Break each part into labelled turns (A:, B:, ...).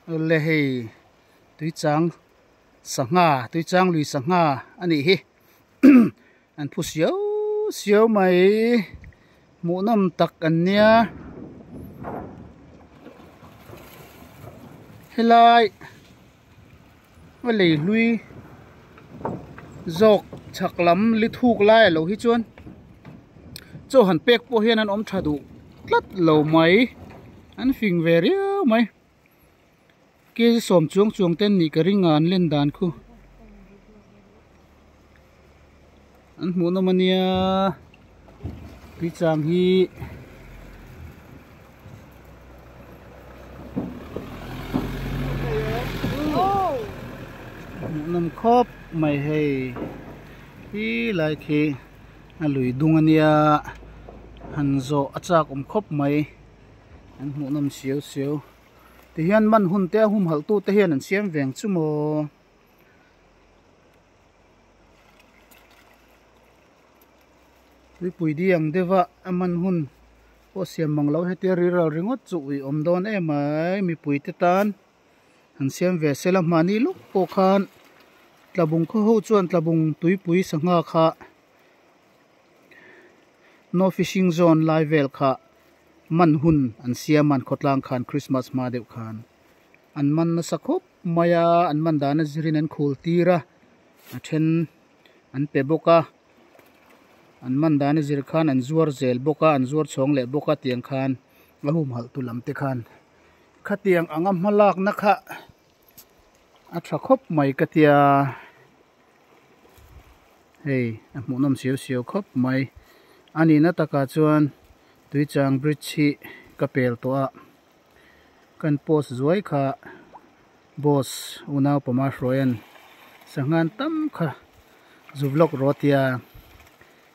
A: Le hei tuichang sangha tuichang lui sangha a nih hi an phu siau siau mai hmuhnawm tak an nia helai a lei hlui zawk chhak lam li thuk lai alo hi chuan chaw han pek pawh hian an awm tha duh tlat lo mai an fing ve riau mai kg sawm chuang chuang te an nih ka ring a an len dan khu an hmuh nawm ania tuichang hi. Hmuhnawm khawp mai hei hi lai khi a lui dung ania han zawh a chak awm khawp mai an hmuhnawm siau siau tihian man hun te a humhalh tu te hian an siam veng chu maw. Tuipui di ang deuh a a man hun pawh siam mang lo hetia riral ringawt chu ui awm dawn em mai mipui te tan han siam ve sela hmani lawk pawh khan tlabung khaw ho chuan tlabung tuipui sangha kha no fishing zone lai vel kha man hun an siam a an khawtlang khan christmas hma deuh khan an man nasa khawp mai a an man dan a zirin an khul tir a a then an pe bawk a an man dan a zir khan an zuar zel bawk a an zuar chhawng leh bawk a tiang khan a humhalh tu lam te khan khatiang anga hma lakna kha a tha khawp mai ka tia hei a hmuhnawm siau siau khawp mai a nihna takah chuan tuichang bridge hi ka pel tawh a kan post zuai kha boss unau pama hruaian sanghan tam kha zu vlog rawh tia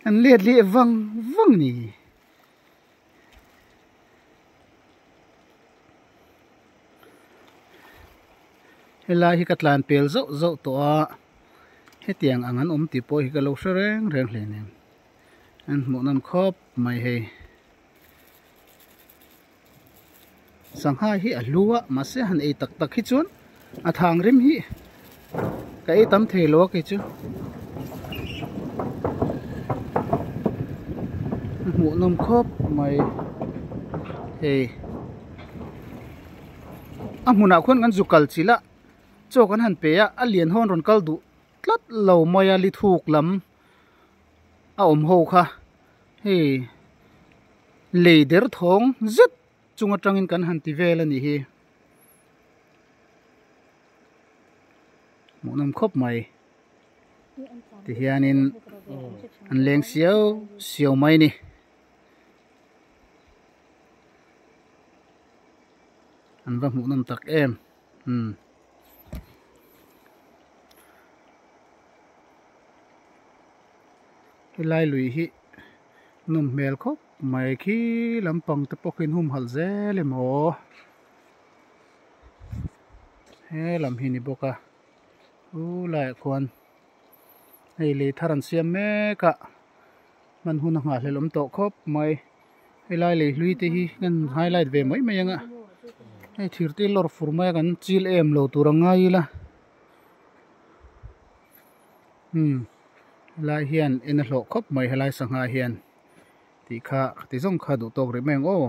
A: an let leh vang vang ni. Helai hi ka tlan pel zauh zauh tawh a hetiang ang an awm tih pawh hi ka lo hre reng reng hle nen an hmuh nawm khawp mai hei sangha hi a hlu a mahse han ei tak tak hi chuan a thang rim hi ka ei tam thei lo a kei chu a hmuh nawm khawp mai hei a hmunah khuan kan zu kal chilh a chaw kan han pe a a lian hawn rawn kal duh tlat lo mai a li thuk lam a awm ho kha hei lei der thawng zet chung atangin kan han ti vel a nih hi hmuhnawm khawp mai tihianin an leng siau siau mai a ni. An va hmuhnawm tak em umm. Helai lui hi nawm hmel khawp mai khi lampang te pawh khi an humhalh zel emaw he lam hi ni bawk a u laiah khuan hei lei thar an siam mek a hman hun a nghahhlelh awm tawh khawp mai helai lei hlui te hi kan highlight ve mai mai ang a hei thir te lawr fur mai a kan chil em lo tur a ngai ila umm helai hian en a hlawh khawp mai helai sangha hian tih kha ti zawng kha duh tawk rih mai ang aw.